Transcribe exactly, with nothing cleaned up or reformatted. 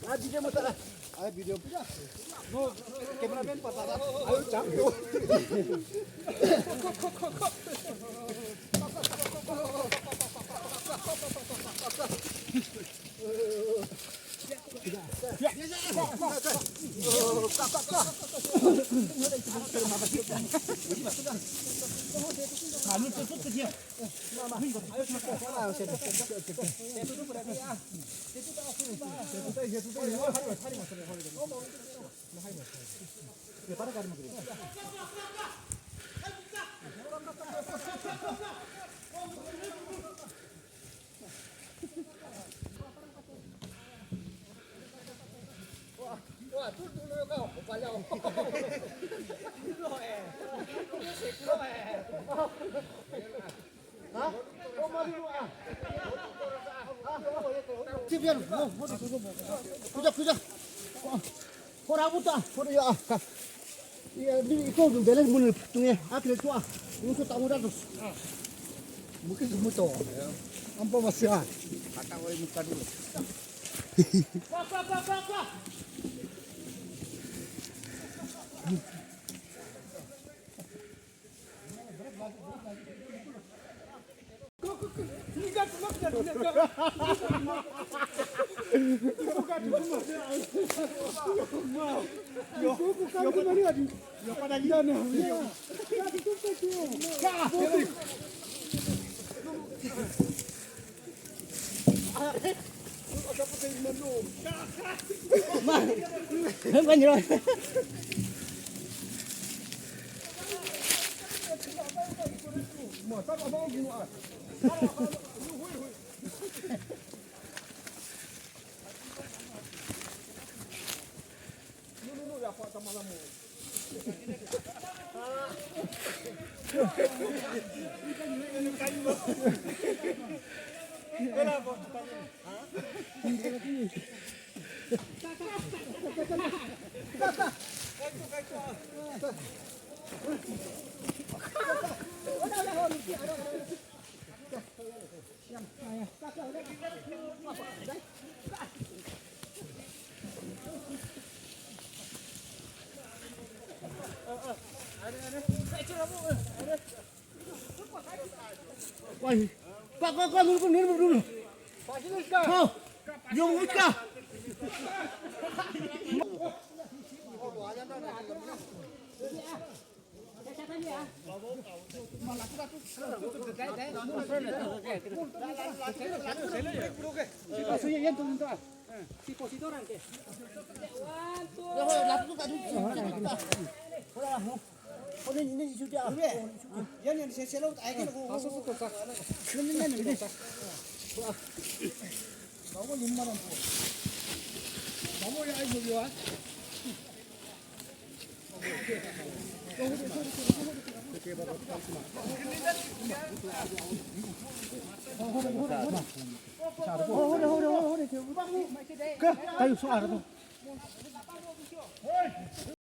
Ah, video mata. Ah, video. No, cameraman patah. Ayo, champion. Cuida, cuida. Ora buta, ora ya. Iya, ini itu balance mun tunge, akhirnya tua. Ini tuh tamu terus. Mungkin semua tuh. Ampa masih ah. Kata oleh muka dulu. Pak, pak, pak, nurun, nurun, nurun. Kau, dia mau ikat.